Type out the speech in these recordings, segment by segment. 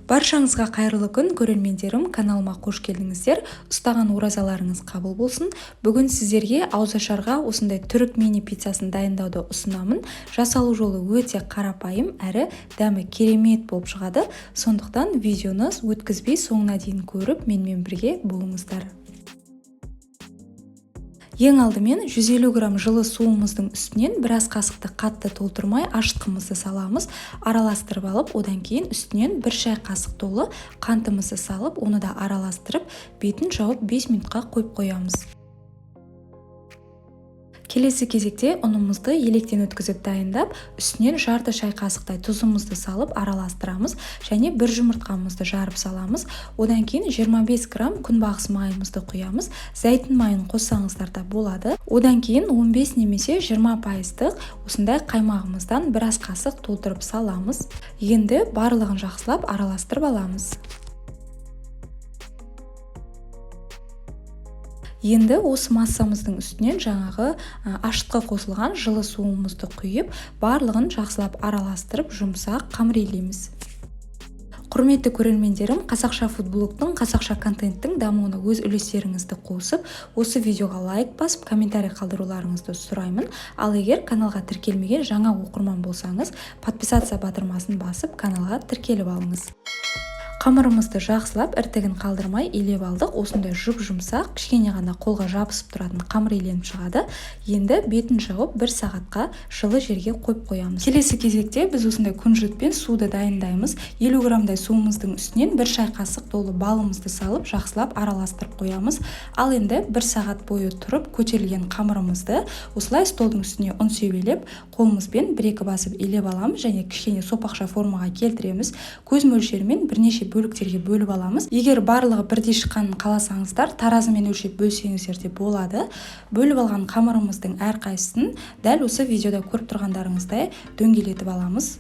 Баршаңызға қайырлы күн, көрермендерім, каналыма қош келдіңіздер. Ұстаған оразаларыңыз қабыл болсын. Бүгін сіздерге ауызашарға осындай түрік мини пиццасын дайындауды ұсынамын. Жасалу жолы өте қарапайым, әрі дәмі керемет болып шығады. Сондықтан видеоны өткізбей соңына дейін көріп, менімен бірге болыңыздар. Ең алдымен 150 грамм жылы суымыздың үстінен біраз қасықты қатты толтырмай ашытқымызды саламыз, араластырып алып, одан кейін үстінен 1 шай қасық толы қантымызды салып, оны да араластырып, бетін жауып 5 минутқа қойып қоямыз. Келесі кезекте ұнымызды електен өткізіп дайындап, үстінен жарты шай қасықтай тұзымызды салып араластырамыз және бір жұмыртқамызды жарып саламыз. Одан кейін 25 грамм күнбағыс майымызды құямыз. Зәйтүн майын қоссаңыздар да болады. Одан кейін 15 немесе 20% осындай қаймағымыздан біраз қасық толтырып саламыз. Енді барлығын жақсылап араластырып аламыз. Енді осы массамыздың үстінен жаңағы ашытқы қосылған жылы суымызды құйып, барлығын жақсылап араластырып, жұмсақ қамыр илейміз. Құрметті көрермендерім, Қазақша фудблогтың, қазақша контенттің дамуына өз үлестеріңізді қосып, осы видеоға лайк басып, комментарий қалдыруларыңызды сұраймын. Ал егер каналға тіркелмеген жаңа оқырман болсаңыз, подписаться батырмасын басып, каналға тіркеліп алыңыз. Қамырымызды жақсылап іртігін қалдырмай илеп алдық. Осындай жұп-жұмсақ, кішкене ғана қолға жабысып тұратын қамыр иленіп шығады. Енді бетін жауып 1 сағатқа жылы жерге қойып қоямыз. Келесі кезекте біз осындай күнжітпен суды дайындаймыз. 50 граммдай суымыздың үстінен 1 шай қасық толы балымызды салып, жақсылап араластырып қоямыз. Ал енді 1 сағат бойы тұрып көтерілген қамырымызды осылай столдың үстіне ұн себелеп, қолымызбен 1-2 басып илеп аламыз және кішкене сопақша формаға келтіреміз. Көз мөлшерімен бірнеше бөліктерге бөліп аламыз. Егер барлығы бірдей шыққанын қаласаңыздар, таразымен өлшеп бөлсеңіздер де болады. Бөліп алған қамырымыздың әрқайсысын дәл осы видеода көріп тұрғандарыңыздай дөңгелетіп аламыз.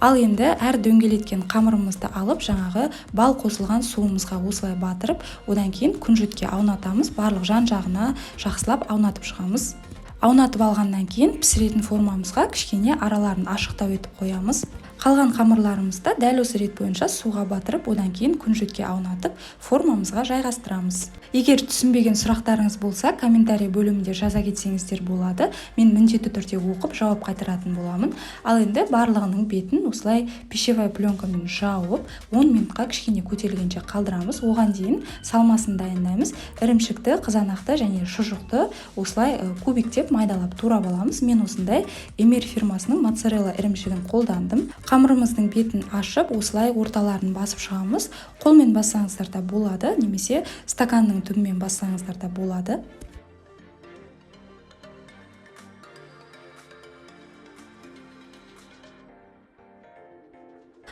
Ал енді әр дөңгелеткен қамырымызды алып, жаңағы бал қосылған суымызға осылай батырып, одан кейін күнжітке аунатамыз. Барлық жан-жағына жақсылап аунатып шығамыз. Аунатып алғаннан кейін пісіретін формамызға кішкене араларын ашықтау етіп қоямыз. Қалған қамырларымызды дәл осы рет бойынша суға батырып, одан кейін күнжітке аунатып, формамызға жайғастырамыз. Егер түсінбеген сұрақтарыңыз болса, комментарий бөлімінде жаза кетсеңіздер болады. Мен міндетті түрде оқып жауап қайтаратын боламын. Ал енді барлығының бетін осылай пищевая пленкамен жауып, 10 минутқа кішкене көтерілгенше қалдырамыз. Оған дейін салмасын дайындаймыз. Ірімшікті, қызанақты және шұжықты осылай кубиктеп майдалап турап аламыз. Мен осындай Эмир фирмасының моцарелла ірімшігін қолдандым. Қамырымыздың бетін ашып, осылай орталарын басып шығамыз. Қолмен бассаңыздар да болады, немесе стаканның түбімен бассаңыздар да болады.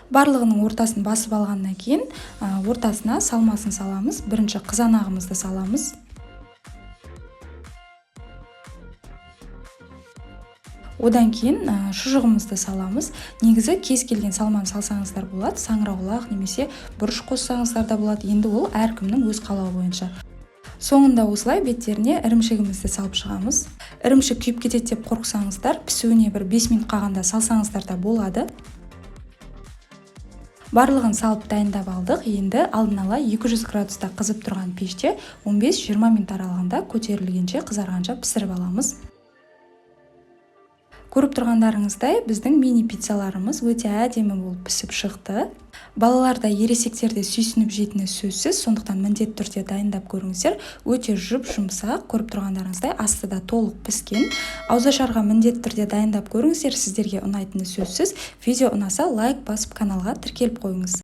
Барлығының ортасын басып алғаннан кейін, ортасына салмасын саламыз. Бірінші қызанағымызды саламыз. Одан кейін шұжығымызды саламыз. Негізі кез келген салманы салсаңыздар болады, саңырауқұлақ немесе бұрыш қоссаңыздар да болады. Енді ол әркімнің өз қалауы бойынша. Соңында осылай беттеріне ірімшігімізді салып шығамыз. Ірімшік күйіп кетеді деп қорықсаңыздар, пісуіне бір 5 минут қалғанда салсаңыздар да болады. Барлығын салып дайындап алдық. Енді алдын ала 200 градуста қызып тұрған пеште 15-20 минут аралығында көтерілгенше, қызарғанша пісіріп аламыз. Көріп тұрғандарыңыздай, біздің мини пиццаларымыз өте әдемі болып пісіп шықты. Балалар да, ересектер де сүйсініп жейтіні сөзсіз, сондықтан міндетті түрде дайындап көріңіздер. Өте жұп-жұмсақ, көріп тұрғандарыңыздай, асты да толық піскен. Ауызашарға міндетті түрде дайындап көріңіздер, сіздерге ұнайтыны сөзсіз. Видео ұнаса лайк басып, каналға тіркеліп қойыңыз.